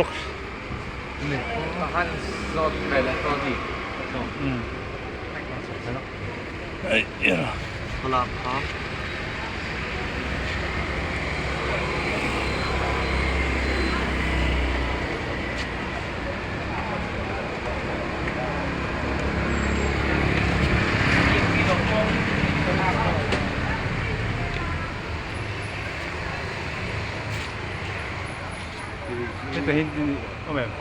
Block ni. Han zawt ve leh tawh a ni. Thlalak kha. Heta hi awm em?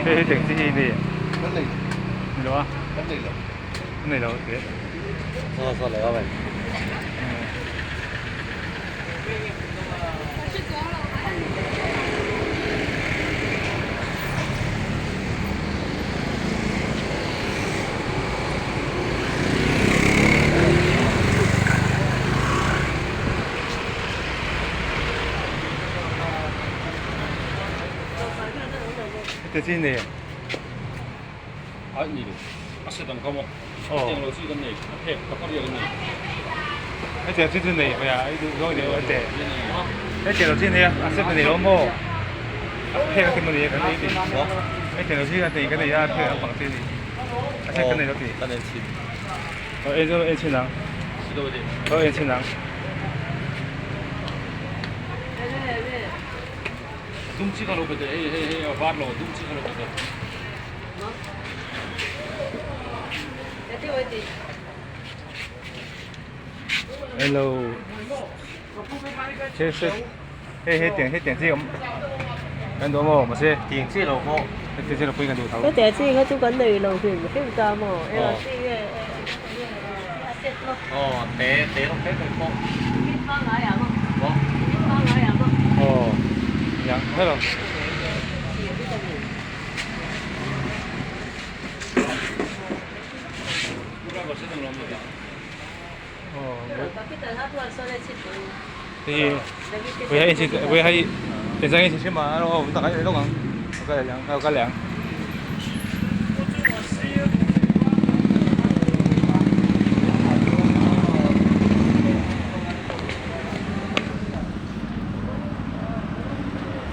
Hei hi teng chi hi ni ni lo a nei lo te Heti chi nei A ni lo a se dang ka maw hetiang lo chi kan nei a phek ka pariat a nei. Hetiang chi chu nei mai a i duh zawng nei a te hetiang lo chi nei a a se nei lo maw a phek a ti maw ni kan nei ti hetiang lo chi a nei kan nei a phek lampang chi a ni a se kan nei lo ti Kan en chhin. Aw en chu en chhin ang aw en chhin ang. Dum chi ka lo pe teh hei hei hei a var lo dum chi ka lo pe teh. Hello che se hei hei tiang hei tiang chi awm kan duh maw mahse Tiang chi lo pawh hei tiang chi lo pawhin kan duh tho. Hetiang chi kha chu kan nei lo hrim hrim ta maw eng chi nge Aw te te rawng te te pawh. Aw yang hello. Thì với hay thì ra thì xem mà nó ta cái lúc không cái này cái này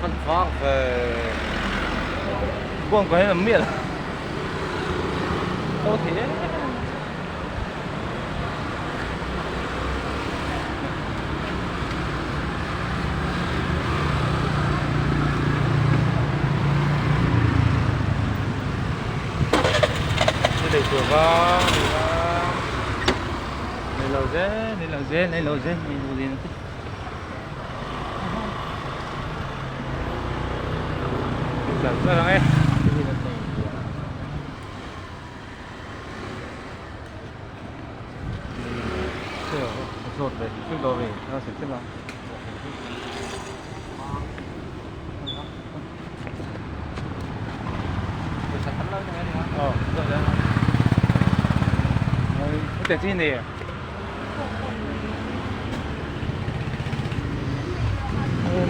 Phân vang về quăng cái là miệt ô thế. Đây chùa vang này lầu dê này lầu dê này lầu dê này lầu dê nó thích ấy. Rột về trước đó về nó sẽ tiếp lòng ờ rồi đấy cái gì này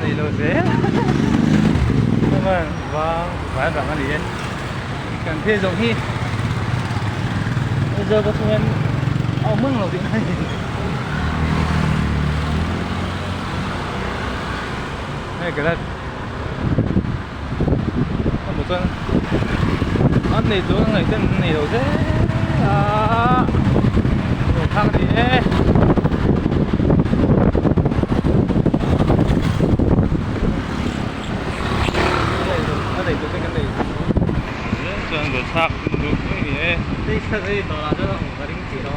này lâu thế mà vâng phải bạn cái gì cần thiết giống hi bây giờ có chúng em ao mưng rồi thì này này cái là một tuần ăn này chỗ này chân này đâu thế à đồ khác đi ấy này chỗ cái này chân rồi sạc được cái gì ấy đây sao đây đó là cho nó cái đinh chỉ đó.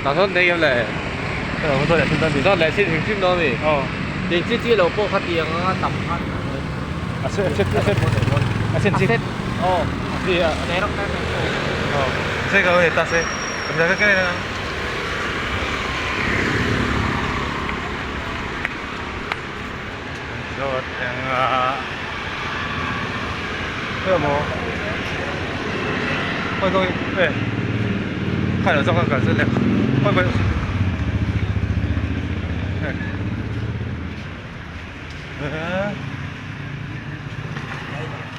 打算你入嚟， 好多人先得 得嚟先先多未？ ờ 你知知老波较定啊，揼翻。 à sẽ sẽ sẽ à sẽ sẽ 哦， gì ạ 你碌 ờ sẽ có thể ta sẽ ta cái này rồi cái mà quay quay ê 看了这个感觉了，快快。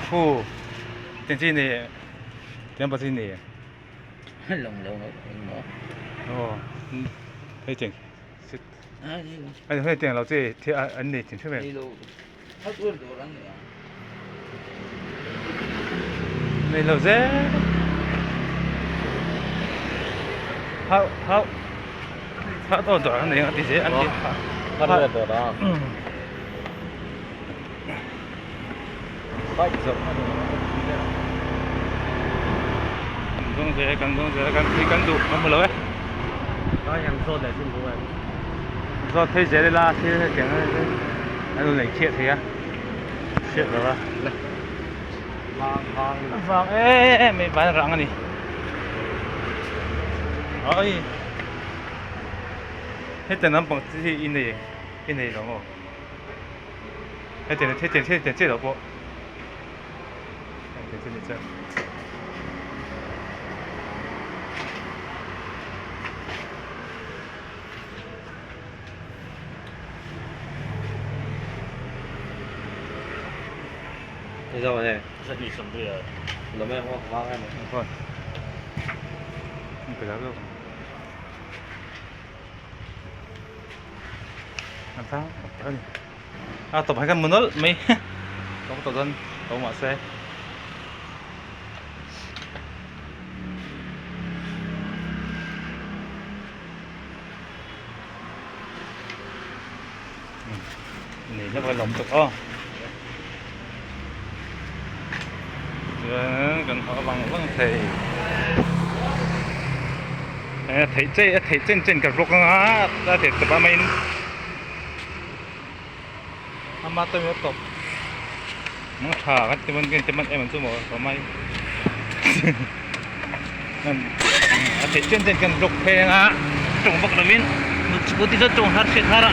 Khu tiền chi này tiền bao chi này哦，thấy tiền哎，thấy tiền老这贴啊，anh này tiền出面。Nei lo zel. Hau hau hau to dawr an nei ang a ti zel an ti Hardware dawr a. Bike zawrh a ni kan zawng zel kan zawng zel kan thil kan duh a hmu lo e. Ai an zawt leh chin duh em. Zawt phei zel ila thil hetiang an lo nei chhiah thei a hriat lo a. Vang vang vang em em mai van rang a ni ai hetiang lampang te hi i nei i nei lo maw hetiang hetiang hetiang chiah lo pawh hetiang chiah ni chuan. A tawp hai khan mu nawlh mai tawng tawh dawn tho mahse. Nei hlauh a lawm tuk aw chuan kan haw vang vang thei a theih che a theih chen chen ka rawk anga a theih tawp a maiin ama tawng a tawp mang tha kan ti man kan ti man em ang chu maw ka mai a theih chen chen kan rawk phei anga tawng vak lovin scooty chu tawng har hret har a.